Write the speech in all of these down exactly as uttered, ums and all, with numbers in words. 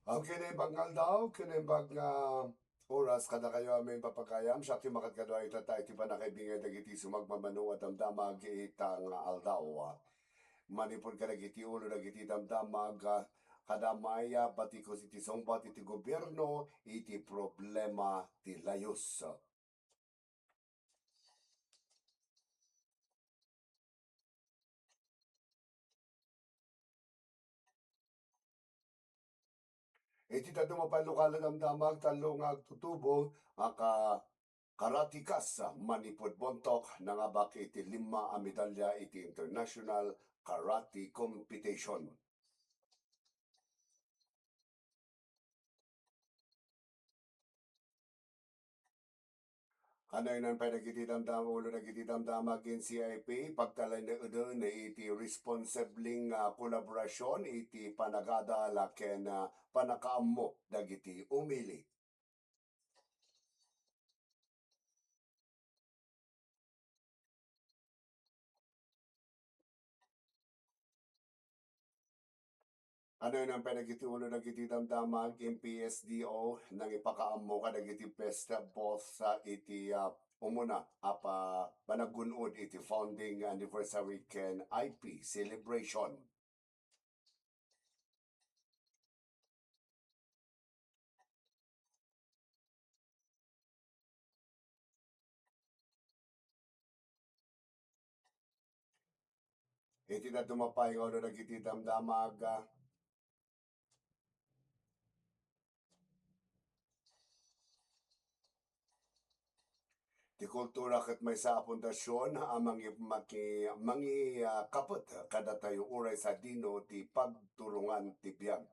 Okay, naimbag nga aldaw, ken naimbag nga oras kadakayo a maipapaayam, siak ti makadkadua ita iti pannakaibingay dagiti sumagmamano a damdamag ita nga aldaw. Manipud kadagiti ulo dagiti damdamag, ah, kadamay, ah, batikos iti sungbat iti gobierno iti problema ti layus. Iti dadduma pay a lokal a damdamag, tallo nga agtutubo nga ka-, karatikas manipud Bontoc nangabak iti lima a medalya iti International Karate Competition. Kanayon pay dagiti damdam-, ulo dagiti damdamag ken C I P, pagtalinaeden iti responsibling, ah, kolaborasion iti panagada ken, ah, pannakaammo dagiti umili. Kanayon pay dagiti ulo dagiti damdamag ken P S D O nangipakaammo kadagiti pesta boss, ah, iti, ah, umuna a pa-, panaggun-od iti founding anniversary ken I P celebration. Iti dadduma pay nga ulo dagiti damdamag, ah, ti kultura ket maysa a pundasion a mangi-, maki-, mangi-, ah, kapet kadatayo uray sadino ti pagturongan ti biag.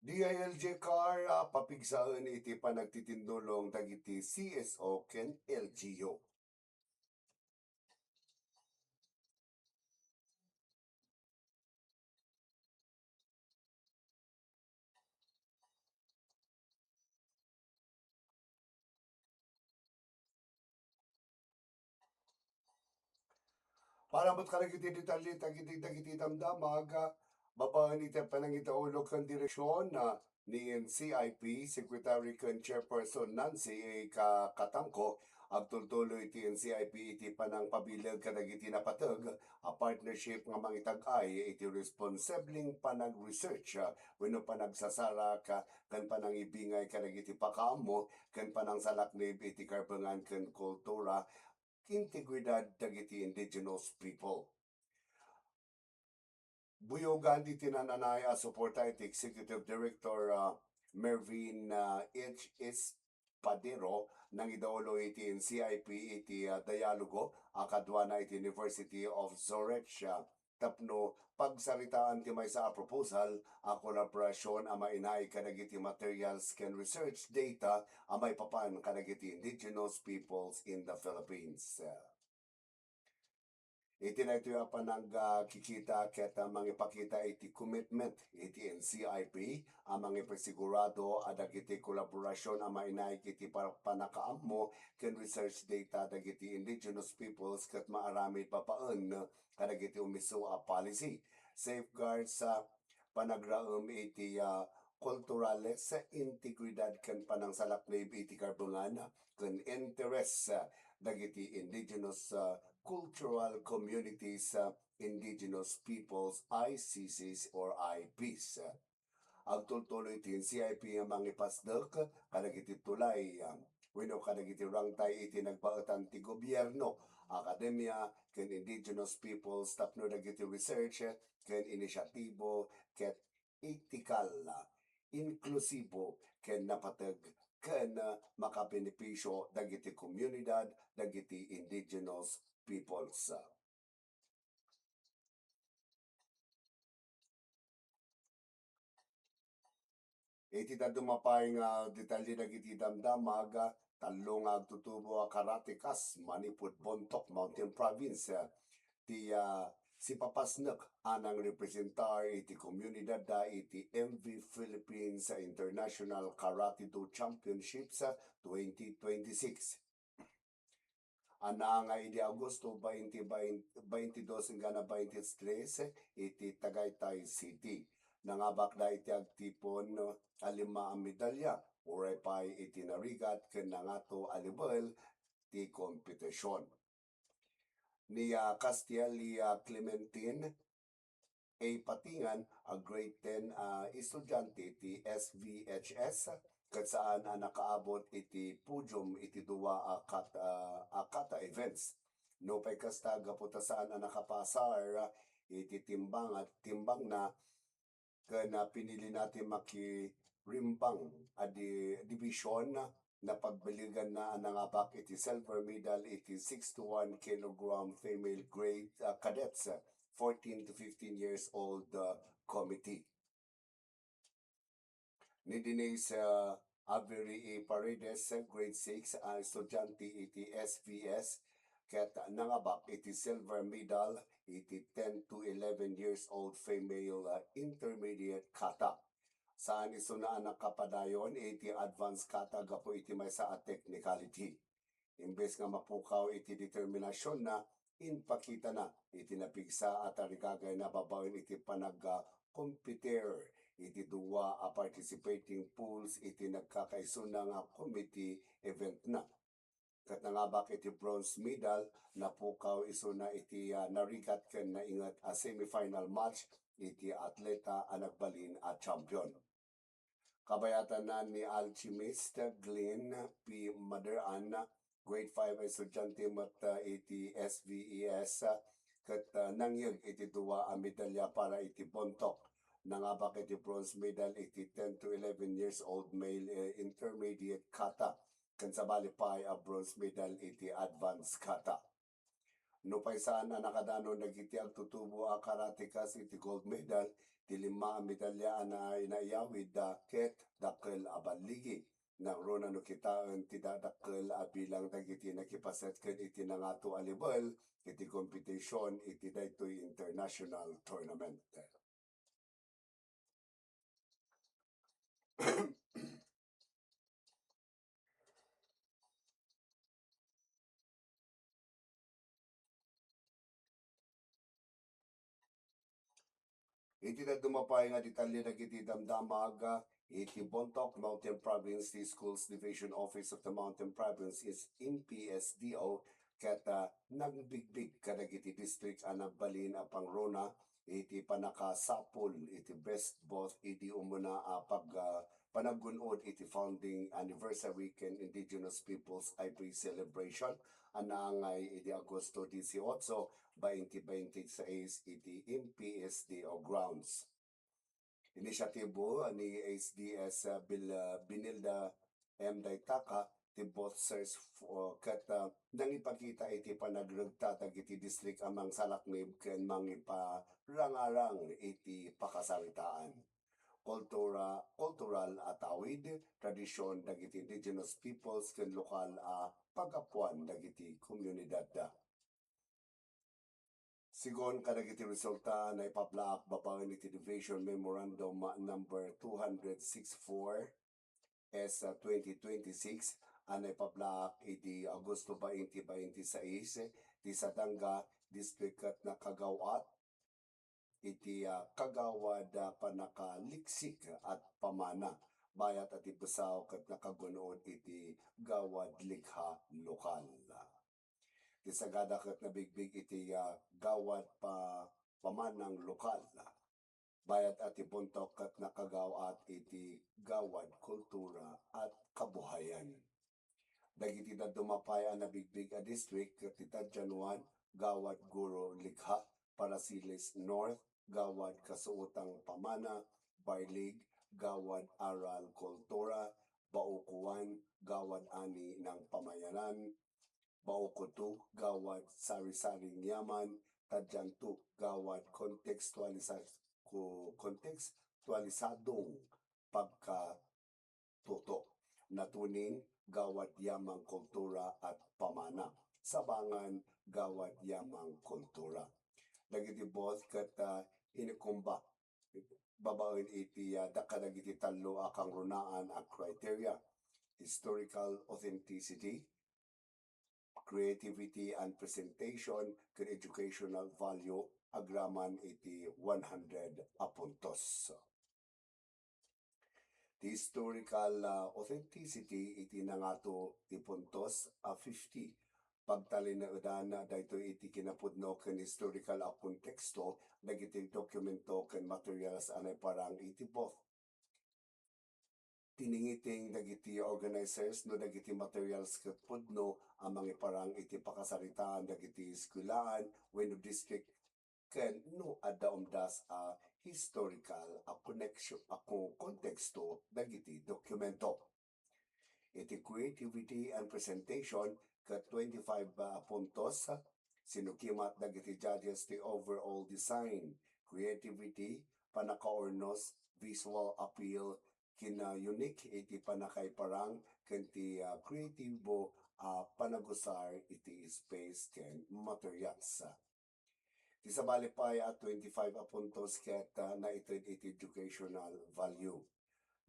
D I L G car, ah, papigsaen iti panagtitindulong dagiti C S O ken L G U. Para met kadagiti detalye dagiti, dagiti damdamag, babaen iti panangidaulo ken direksion, ah, ni N C I P Secretary ken Chairperson Nancy A. Ka-, Katangco, agtultuloy ti N C I P iti panangpabileg kadagiti napateg a partnership nga mangitag-ay iti responsibling panag-research, ah, wenno panagsasarak, ah, ken panangibingay kadagiti pakaammo ken panangsalaknib iti karbengan ken kultura, integridad dagiti indigenous people. Buyogan ti tinan-anay a suporta iti Executive Director, ah, Mervin, ah, H. Espadero, nangidaulo iti N C I P iti, ah, dialogo a kaduana iti University of Zurich, ah, tapno pagsaritaan ti maysa a proposal a kolaborasion a mainaig kadagiti materials ken research data a maipapan kadagiti indigenous peoples in the Philippines. Iti daytoy a panagkikita ket mangipakita iti commitment iti N C I P a mangipasigurado a dagiti kolaborasion a mainaig iti pa-, pannakaammo ken research data dagiti indigenous peoples ket maaramid babaen kadagiti umisu a policy, safeguards, ah, panagraem iti, ah, kulturales, integridad ken panangsalaknib iti karbengan ken interes, ah, dagiti indigenous, ah, Cultural Communities, ah, Indigenous Peoples, I C Cs or I Ps. Agtultuloy ti N C I P nga mangipasdek kadagiti tulay, ah, wenno kadagiti rangtay iti nagbaetan ti gobierno, akademia, ken indigenous peoples tapno dagiti research ken inisyatibo ket etikal, inklusibo, ken napateg ken makabenepisio dagiti komunidad dagiti indigenous peoples. Iti dadduma pay nga detalye dagiti damdamag, tallo nga agtutubo a karatekas manipud Bontoc Mountain Province, ti, ah, sipapasnek a nangrepresentar iti komunidadda iti M V Philippines International Karate Do Championships twenty twenty-six. Ania nga idi Agosto twenty, twenty-two enggana twenty-three iti Tagaytay City. Nangabakda iti agtipon a lima a medalya, uray pay iti narigat ken nangato a level ti kompetision. Ni, ah, Castiel, ni, ah, Clementine, A Patingan a grade ten a estudiante ti S V H S ket saan a nakaabot iti podium iti dua a kat-, a, a kata events. Nupay kasta, gapu ta saan a nakapasar iti timbang-, timbangna ken, ah, pinilina ti makirimbang a di-, division, napagbileganna a nangabak iti silver medal iti sixty-one kilogram female grade, ah, cadets, ah, fourteen to fifteen years old, ah, committee. Ni Denise, ah, Avery E. Paredes, grade six, a estudiante iti S V S, ket nangabak iti silver medal iti ten to eleven years old female, ah, intermediate kata. Saan isuna a nakapadayon iti advanced kata gapu iti maysa a technicality. Imbes nga mapukaw iti determinasionna, impakitana iti napigsa a tarigagayna babaen iti panagkompetir iti dua a participating pools iti nagkakaisuna nga committee eventna. Ket nangabak iti bronze medal, napukaw isuna iti, ah, narigat ken nainget a semifinal match iti atleta a nagbalin a champion. Kabayatanna ni Alchemist Glenn P. Maderan, grade five a estudiante met, ah, iti S V E S, ah, ket, ah, nangyeg iti dua a medalya para iti Bontoc. Nangabak iti bronze medal iti ten to eleven years old male, eh, intermediate kata, ken sabali pay a bronze medal iti advanced kata. Nupay saan a nakadanon dagiti agtutubo a karatekas iti gold medal, ti lima a medalya a na-, naiyawidda ket dakkel a balligi. Nangruna no kitaen ti dadakkel a bilang dagiti nakipaset ken iti nangato a level iti competition iti daytoy international tournament. Iti dadduma pay nga detalye dagiti damdamag iti Bontoc Mountain Province, ti Schools Division Office of the Mountain Province is M P S D O, ket, ah, nagbigbig kadagiti distrik a nagbalin a pangruna iti pannakasapul iti Best Both idi umuna a pag-, ah, panaggun-od iti founding anniversary ken Indigenous Peoples Day celebration a naangay idi Agosto dieciocho, twenty twenty-six iti M P S D O grounds. Inisyatibo ni S D S, ah, Bil-, ah, Binilda M. Daitaka, ti Both Search for, ket, ah, nangipakita iti panagregta dagiti distrik a mangsalaknib ken mangiparangarang iti pakasaritaan, kultura, kultural a tawid, tradisyon dagiti indigenous peoples ken lokal a paggapuan dagiti komunidadda. Sigun kadagiti resulta, naipablaak babaen iti Division Memorandum Number two hundred sixty-four S twenty twenty-six a naipablaak idi Agosto twenty twenty-six, ti Sadanga District ket nakagaw-at iti, ah, kagawad a pannakaliksik at pamana, bayat a ti Besao ket nakagun-od iti gawad likha lokal. Ti sagada ket nabigbig iti, ah, gawad pa-, pamanang lokal. Bayat a ti puntok ket nakagaw-at iti gawad kultura at kabuhayan. Dagiti dadduma pay a nabigbig a district ket ti Tadian one, gawad guro likha, Parasiles North, gawad kasuotang pamana, Barlig, gawad aral kultura, Baoco one, gawad ani nang pamayanan, Baoco two, gawad sari-saring yaman, Tadian two, gawad kontekstualisa-, ko-, kontekstualisadong pagkatutok. Natuning, gawad yamang kultura at pamana. Sabangan, gawad yamang kultura. Dagiti both ket, ah, inikumba babaen iti, ah, da-, kadagiti tallo a kangrunaan a criteria: historical authenticity, creativity and presentation, ken educational value, agraman iti one hundred a puntos. Ti historical, ah, authenticity iti nangato ti puntos a fifty. Pagtalinaedan daytoy iti kinapudno ken historical a konteksto dagiti dokumento ken materials a naiparang iti both. Tiningiting dagiti organizers no dagiti materials ket pudno a mangiparang iti pakasaritaan dagiti eskuelaan wenno district ken no adda umdas a historical a connection a ko-, konteksto dagiti dokumento. Iti creativity and presentation, ket twenty-five, ah, puntos, sinukimat dagiti judges ti overall design, creativity, pannakaurnos, visual appeal, kina-unique iti pannakaiparang, ken ti, ah, kreatibo a panagusar iti space ken materials. Ti sabali pay a twenty-five a puntos ket, ah, naited iti educational value.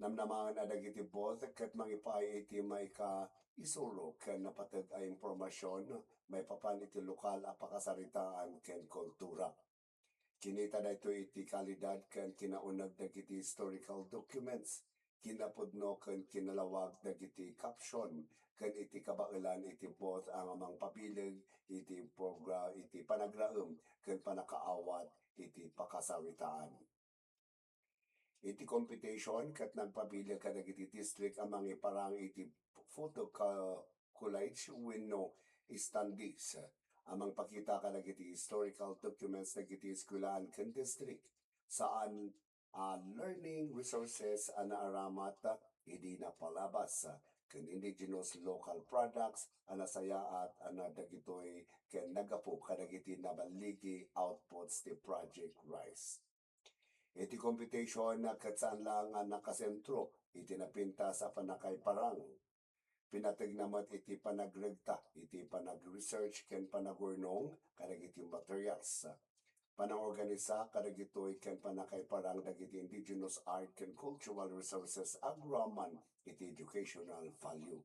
Namnamaen a dagiti both ket mangipaay iti maikaisuro ken napateg a impormasion maipapan iti lokal a pakasaritaan ken kultura. Kinita daytoy iti kalidad ken kinauneg dagiti historical documents, kinapudno ken kinalawag dagiti caption, ken iti kabaelan iti both a mangpabileg iti progra-, iti panagraem ken pannakaawat iti pakasaritaan. Iti competition, ket nagpabileg kadagiti district a mangiparang iti photo co-, collage wenno standees a mangpakita kadagiti historical documents dagiti eskuelaan ken district. Saan a learning resources a naaramat idi napalabas ken indigenous local products a nasayaat a na dagitoy ken naggapu kadagiti naballigi outputs ti Project RISE. Iti competition, ket saan laeng a nakasentro iti napintas a pannakaiparang. Pinategna met iti panagregta iti panag-research ken panagurnong kadagiti materials. Panangorganisa kadagitoy ken pannakaiparang dagiti indigenous art ken cultural resources agraman iti educational value.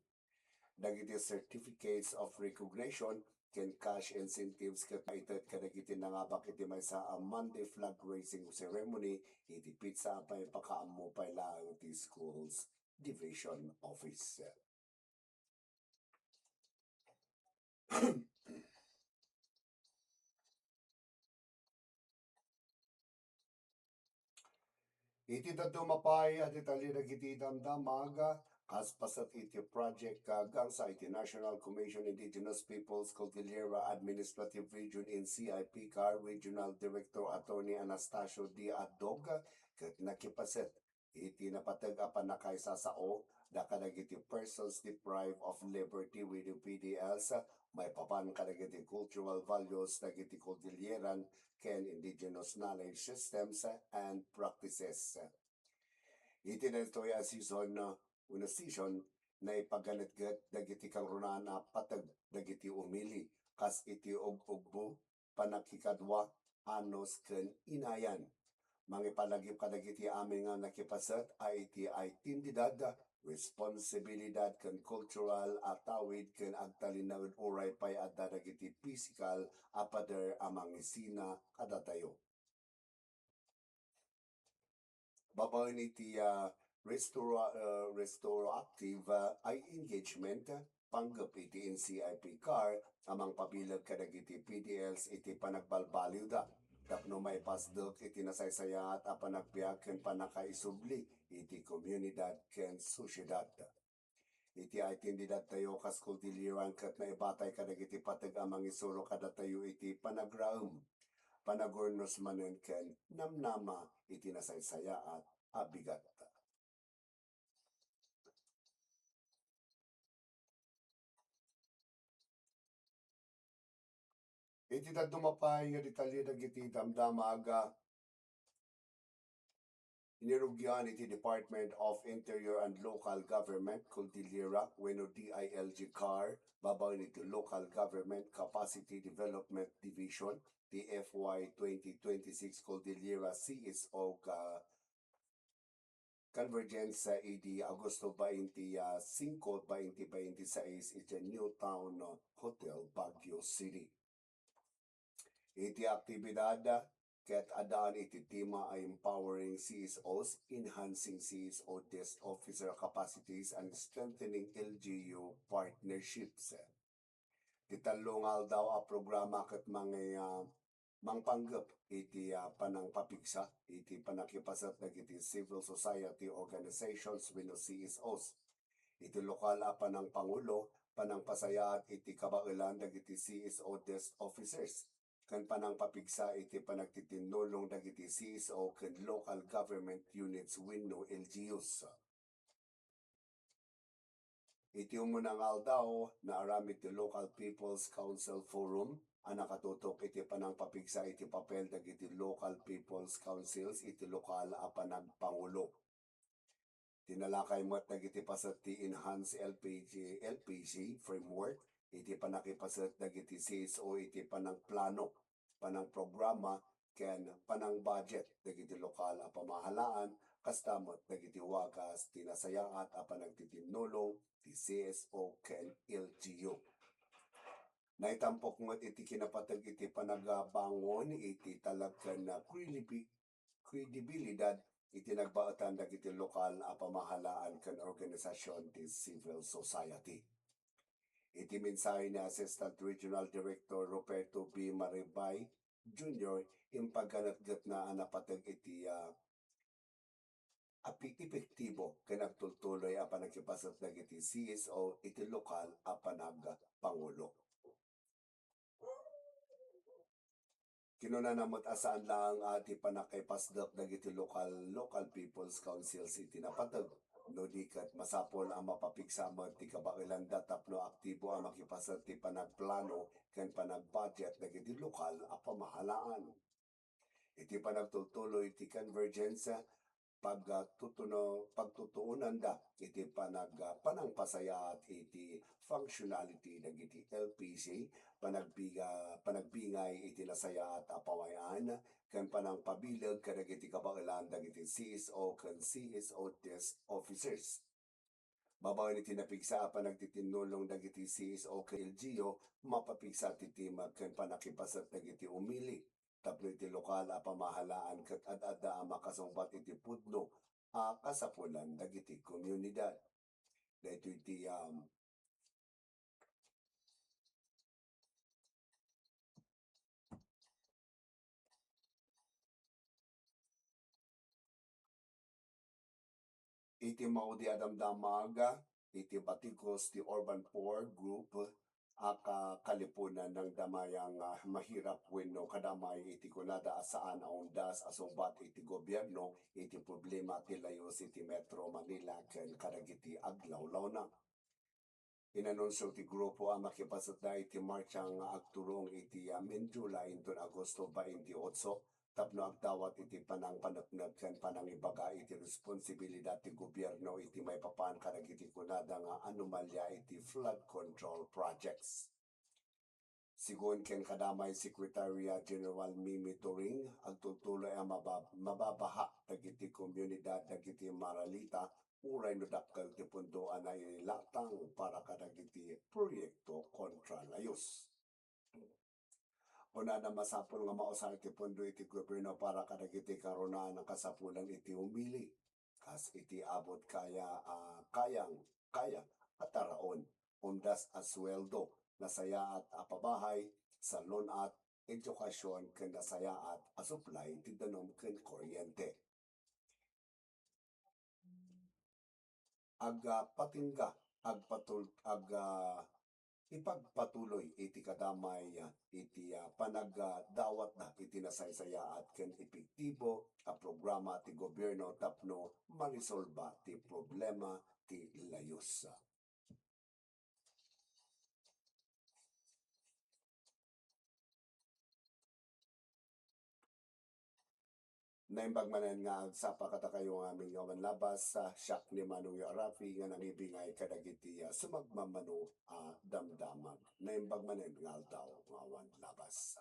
Dagiti certificates of recognition ken cash incentives ket maited kadagiti nangabak iti maysa a Monday flag raising ceremony iti petsa a maipakaammo pay laeng ti schools division office. Iti dadduma pay a detalye dagiti damdamag, kas paset iti Project Kagansa iti National Commission Indigenous Peoples Cordillera Administrative Region, N C I P CAR Regional Director Attorney Anastasio D. Adog, ket nakipaset iti napateg a pannakaisasao da kadagiti persons deprived of liberty wenno P D Ls maipapan kadagiti cultural values dagiti Cordilleran ken indigenous knowledge systems and practices. Iti daytoy a season, wenno session, naipaganetget dagiti kangrunaan a pateg dagiti umili kas iti ug-ugbo, pannakikadua, anus, ken inayan. Mangipalagip kadagiti amin nga nakipaset a iti identidad, responsibilidad, ken kultural a tawid ken agtalinaed uray pay adda dagiti pisikal a pader a mangisina kadatayo. Babaen iti, ah, restoro-, ah, retroactive, ah, eye engagement, panggep iti N C I P CAR, a mangpabileg kadagiti P D Ls iti panagbalbaliwda tapno maipasdek iti nasaysayaat a panagbiag ken pannakaisubli iti komunidad ken sosiedad. Iti aitindidadtayo kas Cordilleran ket naibatay kadagiti pateg a mangisuro kadatayo iti panagraem, panagurnos manen ken namnama iti nasaysayaat a bigat. Iti dadduma pay nga detalye dagiti damdama nga inirugian iti Department of Interior and Local Government, Cordillera, wenno D I L G CAR, babaen iti Local Government Capacity Development Division, ti F Y twenty twenty-six Cordillera C S O ka Convergence, ah, idi Agosto twenty-five, twenty twenty-six, iti New Town Hotel, Baguio City. Iti aktibidad ket addaan iti tema a Empowering C S Os, Enhancing C S O Desk Officer Capacities, and Strengthening L G U Partnerships. Ti tallo nga aldaw a programa ket mangi-, ah, mangpanggep iti, ah, panangpapigsa iti pannakipaset dagiti civil society organizations wenno C S Os, iti lokal a panangpangulo, panangpasayaat iti kabaelan dagiti C S O desk officers, ken panangpapigsa iti panagtitinnulong dagiti C S O ken local government units wenno L G Us. Iti umuna nga aldaw, naaramid ti Local People's Council Forum a nakatutok iti panangpapigsa iti papel dagiti Local People's Councils iti lokal a panagpangulo. Tinalakay met dagiti paset ti Enhanced L P G, L P C Framework iti pannakipaset dagiti C S O iti panangplano, panangprograma, ken panangbudget dagiti lokal a pamahalaan, kasta met dagiti wagas ti nasayaat a panagtitinnulong ti C S O ken L G U. Naitampok met iti kinapateg iti panagabangon iti talek ken kredibi-, kredibilidad iti nagbaetan dagiti lokal a pamahalaan ken organisasion ti civil society. Iti mensahe ni Assistant Regional Director Roberto B. Maribay Junior, impaganetgetna a napateg iti, ah, api-, epektibo ken agtultuloy a pannakipaset dagiti C S O iti lokal a panagpangulo. Kinunana met a saan laeng a ti pannakaipasdek dagiti lokal, Local People's Councils iti napateg, no di ket masapul a mapapigsa met ti kabaelanda tapno aktibo a makipaset ti panagplano ken panagbudget dagiti lokal a pamahalaan. Iti panagtultuloy ti Convergence, pagtutuno-, pagtutuonanda iti panag-, panangpasayaat iti functionality dagiti L P C, panagbiga-, panagbingay iti nasayaat a pamay-an, ken panangpabileg kadagiti kabaelan dagiti C S O ken C S O desk officers. Babaen iti napigsa a panagtitinnulong dagiti C S O ken L G U, mapapigsa ti tema ken pannakipaset dagiti umili tapno iti lokal a pamahalaan ket ad-adda a makasungbat iti pudno a kasapulan dagiti komunidad. Daytoy ti, um, iti maudi a damdamag iti batikos ti Urban Poor Group a ka-, kalipunan nang damayang, ah, mahirap wenno kadamay iti kunada a saan a undas a sungbat iti gobierno iti problema ti layus iti Metro Manila ken kadagiti aglawlawna. Inanunsio ti grupo a makipasetda iti martsa nga agturong iti, ah, Mendiola inton Agosto twenty-eight tapno agdawat iti panangpaneknek ken panangibaga iti responsibilidad ti gobierno iti maipapan kadagiti kunada nga anomalya iti flood control projects. Sigun ken kadamay Secretary General Mimi Turing, agtultuloy a mabab-, mababaha dagiti komunidad dagiti maralita uray no dakkel ti pondo a nailatang para kadagiti proyekto kontra layus. Kunana, masapul nga mausar ti pondo iti gobierno para kadagiti karunaan a kasapulan iti umili, kas iti abut kaya, ah, kayang, kaya a taraon, undas a sueldo, nasayaat a pabahay, salun-at, edukasyon, ken nasayaat a supply ti danum ken kuryente. Agpatingga, agpatul-, ag-, ah, ipagpatuloy iti kadamay, ah, iti, ah, panagdawatda iti nasaysayaat ken epektibo a programa ti gobierno tapno marisolba ti problema ti layus. Naimbag manen nga agsapa kadakayo nga amin nga awan labas, ah, siak ni Manong Yo Rafi nga nangibingay kadagiti, ah, sumagmamano a damdamag. Naimbag manen nga aldaw nga awan labas.